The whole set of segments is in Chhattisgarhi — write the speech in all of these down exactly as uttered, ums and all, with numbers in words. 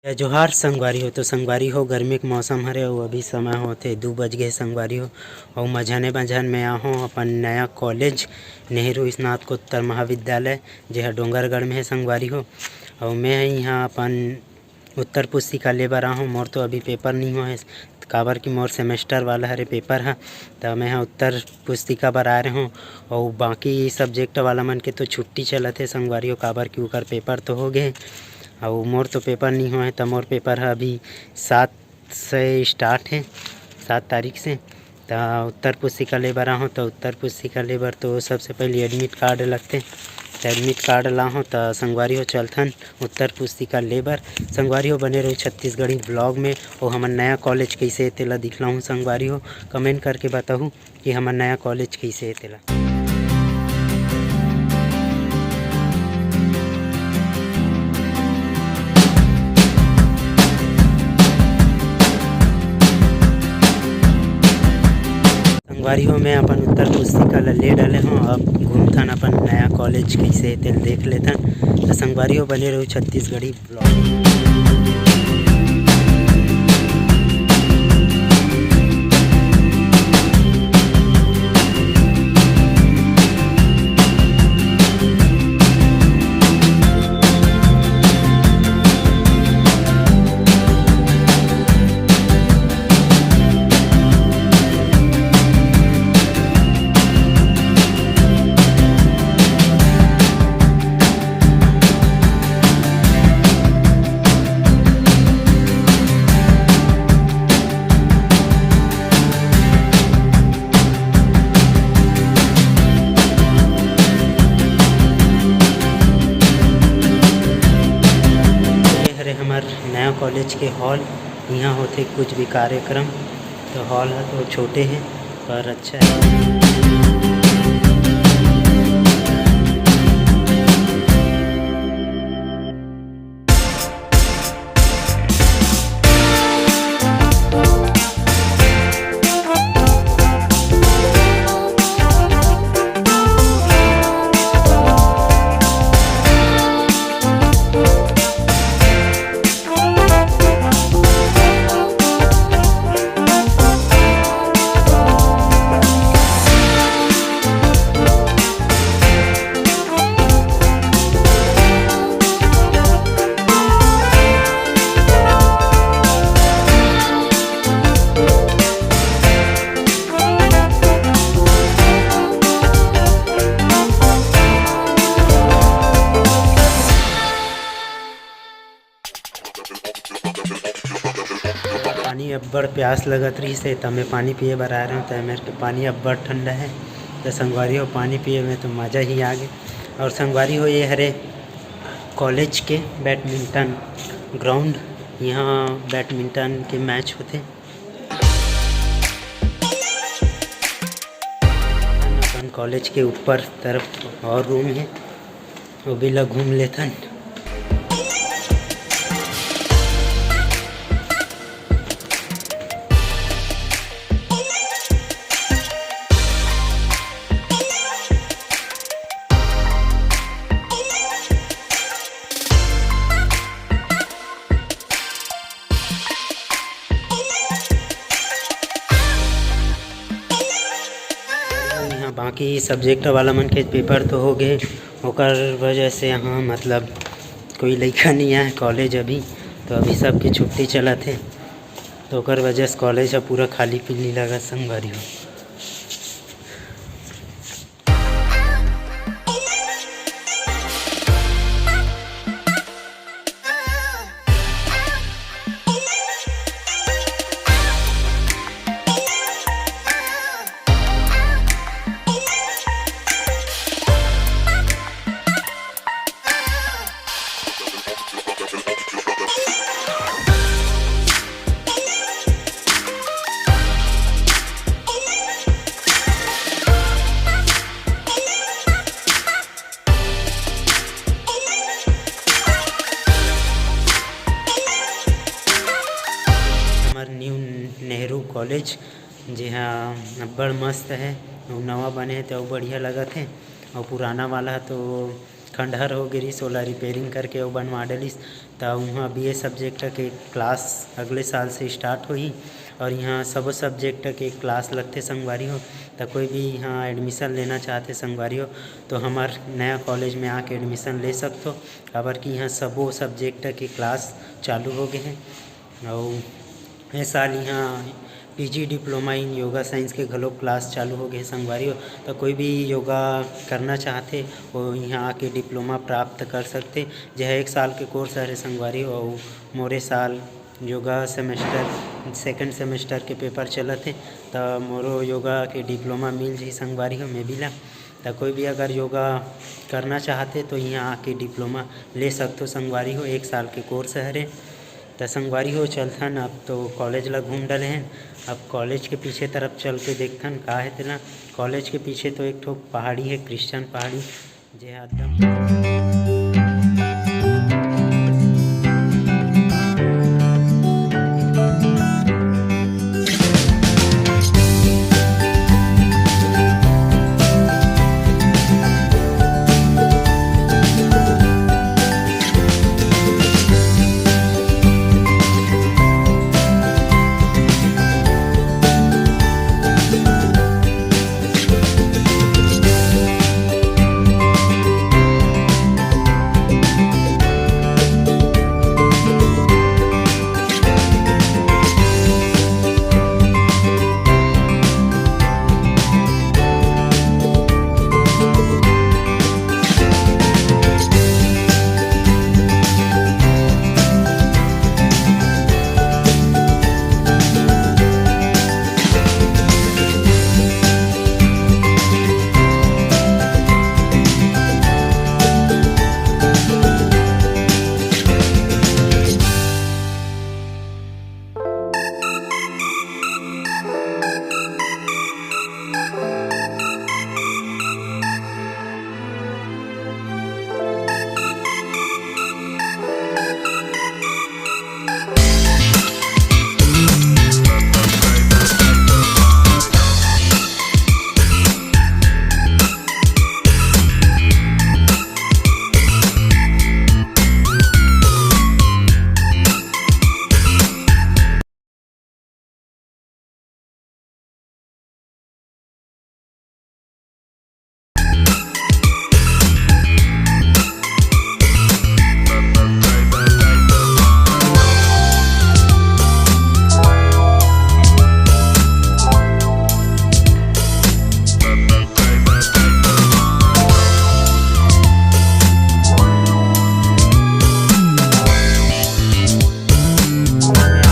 या जोहार संगवारी हो। तो संगवारी हो, गर्मी के मौसम हरे अउ अभी समय होथे दू बज गे हे संगवारी हो। अउ मझाने मझान में आहूँ अपन नया कॉलेज नेहरू स्नातकोत्तर महाविद्यालय, जे ह डोंगरगढ़ में हे संगवारी हो। अउ मैं ह इहाँ अपन उत्तर पुस्तिका ले बर आहूँ। मोर तो अभी पेपर नहीं होए हे, काबर कि मोर सेमेस्टर वाला हरे पेपर ह, त मैं ह उत्तर पुस्तिका बर आए रहूँ। अउ बाकी सब्जेक्ट वाला मन के तो छुट्टी चलत हे संगवारी हो, काबर कि ओकर पेपर तो हो गे, अउ मोर तो पेपर नहीं होए हे, त मोर पेपर ह अभी सात से स्टार्ट हे, सात तारीख से। त उत्तर पुस्तिका ले बर आहूँ, त उत्तर पुस्तिका ले बर तो सबसे पहले एडमिट कार्ड लगथे। त एडमिट कार्ड लाहूँ, त संगवारी हो चलथन उत्तर पुस्तिका ले बर। संगवारी हो बने रहू छत्तीसगढ़ी ब्लॉग में, अउ हमर नया कॉलेज कइसे हे तेला दिखलाहूँ संगवारी हो, कमेंट करके बताहू कि हमर नया कॉलेज कइसे हे तेला। संगवारी हो, मैं अपन उत्तर पुस्तिका ला ले डाले हूँ। अब घूमथन अपन नया कॉलेज कइसे हे तेल देख लेथन। तो संगवारी हो, बने रहू छत्तीसगढ़ी ब्लॉग। ये हरे हमर नया कॉलेज के हॉल। इहाँ होथे कुछ भी कार्यक्रम, तो हॉल ह तो छोटे हे, पर अच्छा हे। पानी अब्बड़ प्यास लगत रहिस हे, त मैं पानी पिए बर आए रहूँ, त मेर के पानी अब्बड़ ठंडा हे। त संगवारी हो, पानी पिए में तो मज़ा ही आ गे। और संगवारी हो, ये हरे कॉलेज के बैडमिंटन ग्राउंड, यहाँ बैडमिंटन के मैच होथे। अपन कॉलेज के ऊपर तरफ और रूम हे, वो भी ला घूम लेथन। यहाँ बाकी सब्जेक्ट वाला मन के पेपर तो हो गए, ओकर वजह से यहाँ मतलब कोई लइका नहीं आए कॉलेज अभी, तो अभी सबके छुट्टी चलत हे, तो ओकर वजह से कॉलेज ह पूरा खाली पीली लगत संगवारी हो। हमर न्यू नेहरू कॉलेज, जे हा अब्बड़ मस्त हे, अउ नवा बने हे, ते अउ बढ़िया लगत हे, अउ पुराना वाला ह तो खंडहर हो गे रिहिस, ओला repairing करके अउ बनवा डलिस। त उहाँ B A subject के class अगले साल से start होही और इहाँ सबो subject के class लगथे संगवारी हो। त कोई भी इहाँ admission लेना चाहथे संगवारी हो, तो हमर नया college में आके admission ले सकथो, काबर कि इहाँ सबो subject के class चालू हो गे हे। अउ ए साल इहाँ P G Diploma in Yoga Science के घलो class चालू हो गे हे संगवारी हो। त कोई भी योगा करना चाहथे, वो इहाँ आके diploma प्राप्त कर सकथे। जे ह एक साल के course हरे संगवारी हो, अउ मोरे साल योगा semester, second semester के paper चलत हे, त मोरो योगा के diploma मिल जही संगवारी हो, maybe ला। त कोई भी अगर योगा करना चाहथे, तो इहाँ आके diploma ले सकथो संगवारी हो, एक साल के course हरे। त संगवारी हो, चलथन, अब तो college ला घूम डले हन, अब college के पीछे तरफ चल के देखथन का हे तेला। College के पीछे तो एक ठो पहाड़ी हे, Christian पहाड़ी, जे ह एकदम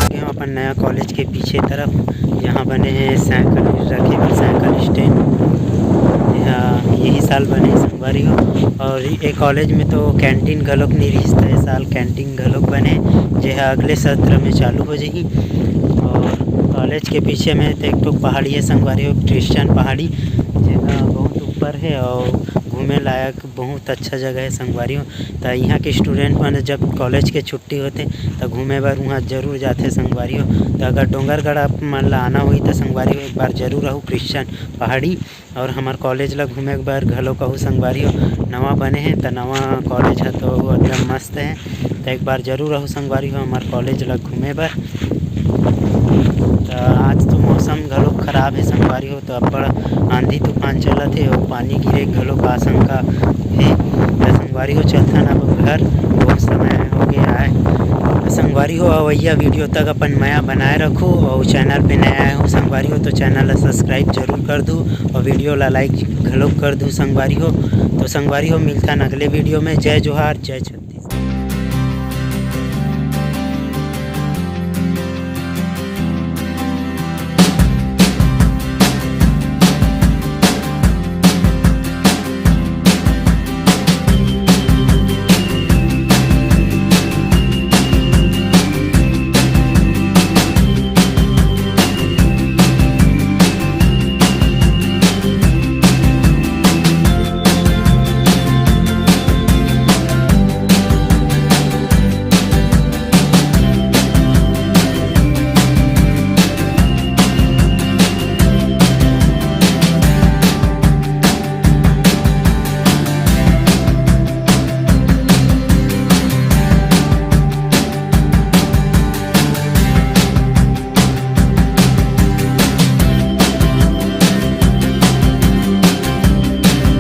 आगे हम अपन नया college के पीछे तरफ, जहाँ बने हे साइकिल रखे बर, साइकिल stand। यह यही साल बने हे संगवारी हो। और ये college में तो canteen घलोक नहीं रहिस, त ए साल canteen घलोक बने, जे ह अगले सत्र में चालू हो जाही। और college के पीछे में तो एक ठो पहाड़ी हे संगवारी हो, Christian पहाड़ी, जेहा बहुत ऊपर हे और घूमे लायक बहुत अच्छा जगह हे संगवारी हो। त इहाँ के student मन जब college के छुट्टी होथे, त घूमे बर उहाँ जरूर जाथे संगवारी हो। त अगर डोंगरगढ़ आप मन ला आना होही, त संगवारी हो, एक बार जरूर आहू Christian पहाड़ी। और हमर college ला घूमे बर घलो कहू संगवारी हो, नवा बने हे, त नवा college ह तो एकदम मस्त हे। त एक बार जरूर आहू संगवारी हो हमर college ला घूमे बर। त आज तो मौसम घलो खराब हे संगवारी हो, तो अब्बड़ आंधी तूफान चलत हे और पानी गिरे घलो का आशंका हे। त संगवारी हो, चलथन अब घर, बहुत समय हो गया है। त संगवारी हो, अवैया video तक अपन मया बनाए रखो और channel पे नया आए हो संगवारी हो, तो channel ला subscribe जरूर कर दू और video ला like घलो कर दू संगवारी हो। तो संगवारी हो, मिलथन अगले video में। जय जोहार, जय छत्तीसगढ़।